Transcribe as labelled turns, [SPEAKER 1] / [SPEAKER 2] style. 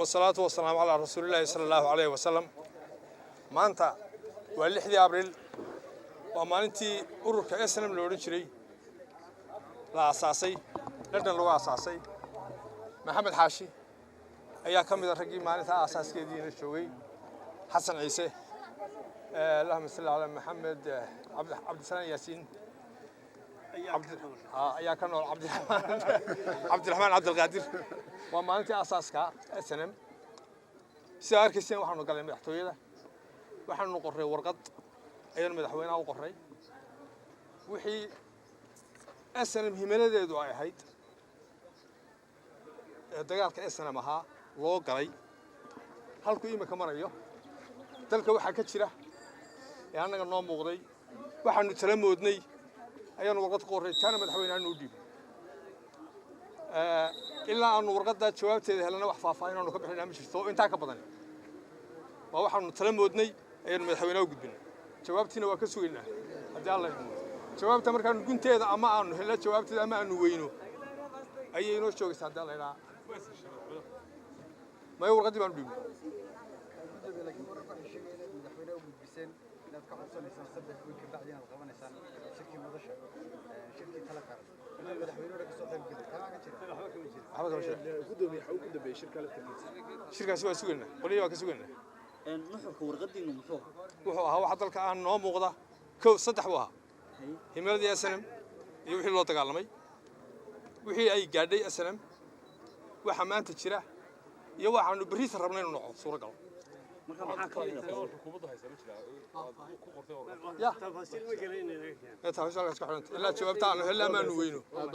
[SPEAKER 1] Wasalaatu wasalaamu calaa rasuulillaahi sala allahu alayhi wasalam. Maanta waa 6dii Abriil, waa maalintii ururka SNM la odhan jiray la aasaasay, London lagu aasaasay. Maxamed Xaashi ayaa ka mid a raggii maalinta aasaaskeediina joogay, Xasan Ciise, allahuma salli calaa Maxamed, Cabdisalaan Yaasiin ayaa ka nool, Cabdiraxmaan Cabdilqaadir. Waa maalintii aasaaska SNM. Sidaa arkayseen, waxaanu galnay madaxtooyada, waxaanu qorray warqad ayaanu madaxweynaha u qorray, wixii SNM himiladeedu ay ahayd ee dagaalka SNM ahaa loo galay, halkuu imika marayo dalka, waxaa ka jira ee annaga noo muuqday, waxaanu tala moodnay ayaanu warqad ku qorray, taana madaxweynaha noo dhiibay. Ilaa aanu warqaddaa jawaabteeda helana, wax faahfaahin aanu ka bixinaa ma jirto oo intaa ka badan. Waa waxaanu tala moodnay ayaanu madaxweynaha u gudbinay, jawaabtiina waa ka sugaynaa haddii Alla idmo. Jawaabta markaanu gunteeda ama aanu helno jawaabteeda ama aanu weyno ayay inoo joogaysaa haddii Alla idhaa. Maya, warqaddii baanu dhiibnay.
[SPEAKER 2] Laakiin wararka waxay sheegayaan inaad madaxweynaha u gudbiseen inaad ka codsanaysaan 3 wiil ka bacdi inaad qabanaysaan shirkii madasha, shirkii tala qaran, inaad madaxweynuhu ka soo qayb gelin. Taa ka jira?
[SPEAKER 1] Waxba kama jira.
[SPEAKER 3] Gudoomiye, waxa ugu dambeeyay shirka laftirkiisa?
[SPEAKER 1] Shirkaasi waa sugaynaa, qolihii waa ka sugaynaa.
[SPEAKER 4] Nuxurka warqadiinu muxuu ahaa?
[SPEAKER 1] Wuxuu ahaa waxa dalka aan noo muuqda kow, saddex buu ahaa: himiladii SNM iyo wixii loo dagaalamay, wixii ay gaadhay SNM, waxa maanta jira iyo waxaanu berrita rabna inuu noqo suuro galo.
[SPEAKER 4] Marka maxaa ka mid ah?
[SPEAKER 1] Ya, tafaasiil halkaas ka xidhanta ilaa jawaabta aanu helna ama aanu weyno.